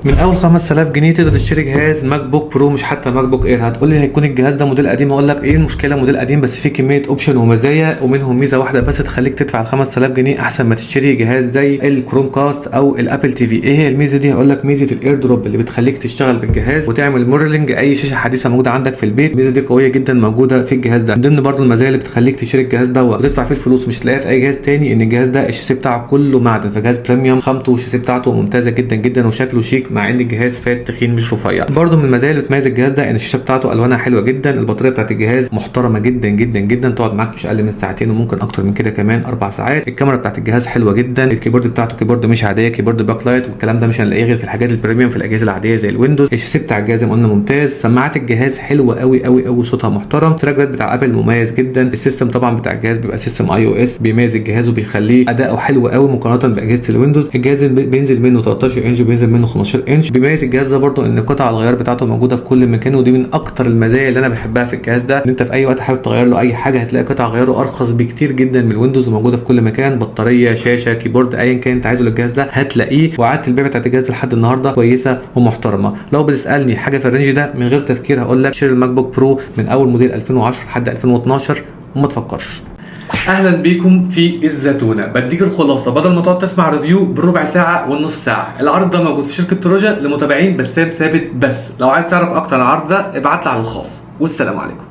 من اول 5000 جنيه تقدر تشتري جهاز MacBook Pro، مش حتى MacBook Air. هتقول لي هيكون الجهاز ده موديل قديم، هقول لك ايه المشكله؟ موديل قديم بس فيه كمية option ومزايا، ومنهم ميزة واحدة بس تخليك تدفع ال 5000 جنيه احسن ما تشتري جهاز زي ال Chromecast او ال Apple TV. ايه هي الميزة دي؟ هقول لك ميزة ال AirDrop اللي بتخليك تشتغل بالجهاز وتعمل mirroring اي شاشة حديثه موجودة عندك في البيت. الميزة دي قوية جدا موجودة في الجهاز ده. من ضمن برضو المزايا اللي بتخليك تشتري الجهاز ده وتدفع فيه الفلوس مش تلاقيها في اي جهاز تاني، ان الجهاز ده الشاسيه بتاعه كله معدن، فجهاز premium، خامته والشاسيه بتاعته ممتازة جدا جدا وشكله شيك، مع ان الجهاز fat تخين مش رفيع. برضو من المزايا اللي بتميز الجهاز ده ان الشاشة بتاعته الوانها حلوة جدا، البطارية بتاعت الجهاز محترمه جدا جدا جدا، تقعد معاك مش اقل من ساعتين وممكن اكتر من كده كمان 4 ساعات. الكاميرا بتاعت الجهاز حلوة جدا، ال keyboard بتاعته keyboard مش عاديه، keyboard backlight، والكلام ده مش هنلاقيه غير في الحاجات ال premium في الاجهزة العادية زي ال Windows. الشاسيه بتاع الجهاز زي ما قلنا ممتاز، سماعات الجهاز حلوة قوي قوي قوي، صوتها محترم، trackpad بتاع Apple مميز جدا. ال system طبعا بتاع الجهاز بيبقى system iOS، بيميز الجهاز وبيخليه اداؤه حلو قوي مقارنة باجهزه ال Windows. الجهاز بينزل منه 13 انش وبينزل منه 15 انش. بيميز الجهاز ده برضو ان قطع الغيار بتاعته موجودة في كل مكان، ودي من اكتر المزايا اللي انا بحبها في الجهاز ده، ان انت في اي وقت حابب تغير له اي حاجة هتلاقي قطع غياره ارخص بكتير جدا من ال Windows وموجودة في كل مكان. بطارية، شاشة، keyboard، ايا كان انت عايزه للجهاز ده هتلاقيه. وإعادة البيع بتاعت الجهاز لحد النهارده كويسة ومحترمه. لو بتسالني حاجة في ال range ده من غير تفكير هقول لك شيل ال MacBook Pro من اول موديل 2010 لحد 2012 وما تفكرش. اهلا بيكم في الزتونه، بديك الخلاصة بدل ما تقعد تسمع review بالربع ساعة والنص ساعة. العرض ده موجود في شركة تروجا لمتابعين بسام ثابت بس. لو عايز تعرف اكتر عن العرض ده ابعت لي على الخاص، والسلام عليكم.